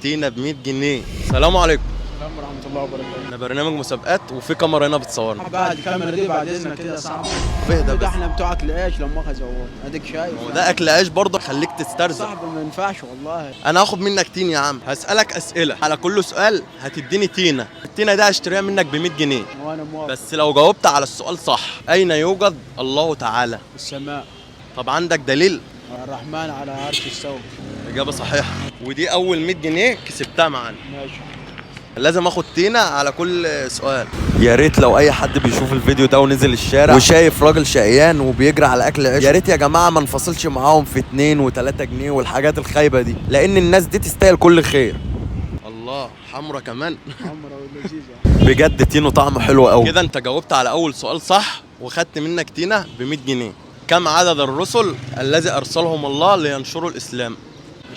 التينه ب 100 جنيه. السلام عليكم. السلام ورحمة الله وبركاته. احنا برنامج مسابقات وفي كاميرا هنا بتصورنا. بعد الكاميرا دي بعد اذنك كده صعب. ايه ده؟ ده بس احنا بتوع اكل عيش، لما مؤاخذة هو اديك شايف. هو ده اكل عيش برضه، خليك تسترزق. صاحبي ما ينفعش والله. انا هاخد منك تين يا عم، هسألك اسئلة، على كل سؤال هتديني تينه، التينه دي هشتريها منك ب 100 جنيه. وانا موافق. بس لو جاوبت على السؤال صح. اين يوجد الله تعالى؟ في السماء. طب عندك دليل؟ الرحمن على عرش استوى. اجابه صحيحه، ودي اول 100 جنيه كسبتها معانا. ماشي. لازم اخد تينه على كل سؤال. يا ريت لو اي حد بيشوف الفيديو ده ونزل الشارع وشايف راجل شقيان وبيجري على اكل عيش، يا ريت يا جماعة ما نفصلش معاهم في 2 و3 جنيه والحاجات الخايبة دي، لان الناس دي تستاهل كل خير. الله، حمرا كمان. حمرا ولذيذة. بجد تينو طعمه حلو قوي. كده انت جاوبت على اول سؤال صح وخدت منك تينه ب 100 جنيه. كم عدد الرسل الذي ارسلهم الله لينشروا الاسلام؟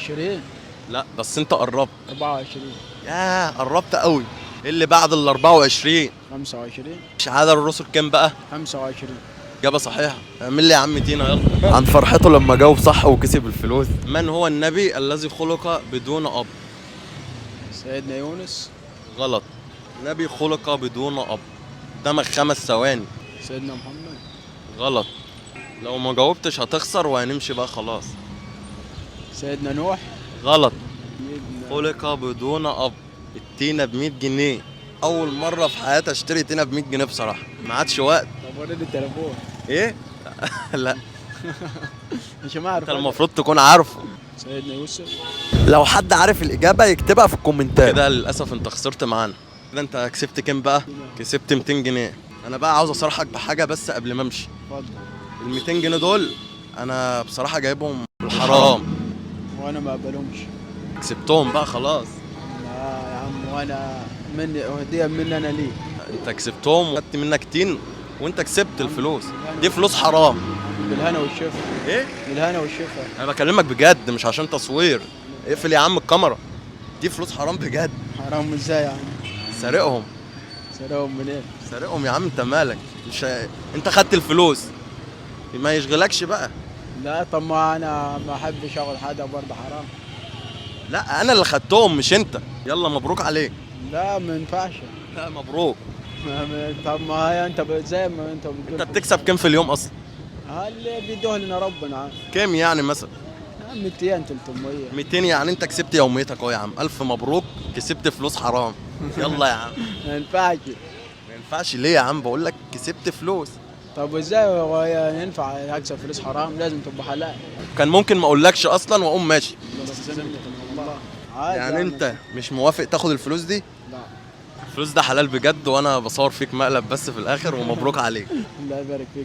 20. لا بس انت قربت. 24. ياه قربت قوي. إيه اللي بعد ال 24؟ 25. مش عدد الرسل كام بقى؟ 25. إجابة صحيحة. اعمل لي يا عم تينا يلا. عن فرحته لما جاوب صح وكسب الفلوس. من هو النبي الذي خلق بدون أب؟ سيدنا يونس. غلط. نبي خلق بدون أب. قدامك 5 ثواني. سيدنا محمد. غلط. لو ما جاوبتش هتخسر وهنمشي بقى خلاص. سيدنا نوح. غلط. سيدنا خلق بدون أب. التينة ب 100 جنيه. أول مرة في حياتي أشتري تينة ب 100 جنيه بصراحة. ما عادش وقت. طب وريني التليفون. إيه؟ لا. مش ما اعرف. أنت المفروض تكون عارفه. سيدنا يوسف. لو حد عارف الإجابة يكتبها في الكومنتات. كده للأسف أنت خسرت معانا. كده أنت كسبت كام بقى؟ كسبت 200 جنيه. أنا بقى عاوز أصارحك بحاجة بس قبل ما أمشي. اتفضل. ال 200 جنيه دول أنا بصراحة جايبهم بالحرام. وانا ما اقبلهمش. كسبتهم بقى خلاص. لا يا عم، وانا مني هدية مني انا ليه؟ أنت كسبتهم وخدت منك تين وأنت كسبت الفلوس. دي فلوس حرام. بالهنا والشفا. إيه؟ بالهنا والشفا. أنا بكلمك بجد مش عشان تصوير. اقفل يا عم الكاميرا. دي فلوس حرام بجد. حرام ازاي يا عم؟ سارقهم. سرقهم منين؟ سارقهم يا عم، انت مالك؟ مش انت خدت الفلوس ما يشغلكش بقى. لا طب ما انا ما احبش اخد حاجة برضه حرام. لا انا اللي خدتهم مش انت. يلا مبروك عليك. لا ما ينفعش. لا مبروك. طب ما هي انت زي ما انت بتقول. انت بتكسب كام في اليوم اصلا؟ اللي بيدوه لنا ربنا. كام يعني مثلا؟ 200 300. 200 يعني انت كسبت يوميتك اهو يا عم. الف مبروك، كسبت فلوس حرام. يلا يا عم. ما ينفعش. ما ينفعش ليه يا عم؟ بقول لك كسبت فلوس. طب ازاي هو ينفع اكسب فلوس حرام؟ لازم تبقى حلال. كان ممكن ما اقولكش اصلا واقوم ماشي. بس ذمة الله. عادي يعني انت مش موافق تاخد الفلوس دي؟ لا. الفلوس ده حلال بجد، وانا بصور فيك مقلب بس في الاخر، ومبروك عليك. الله يبارك فيك.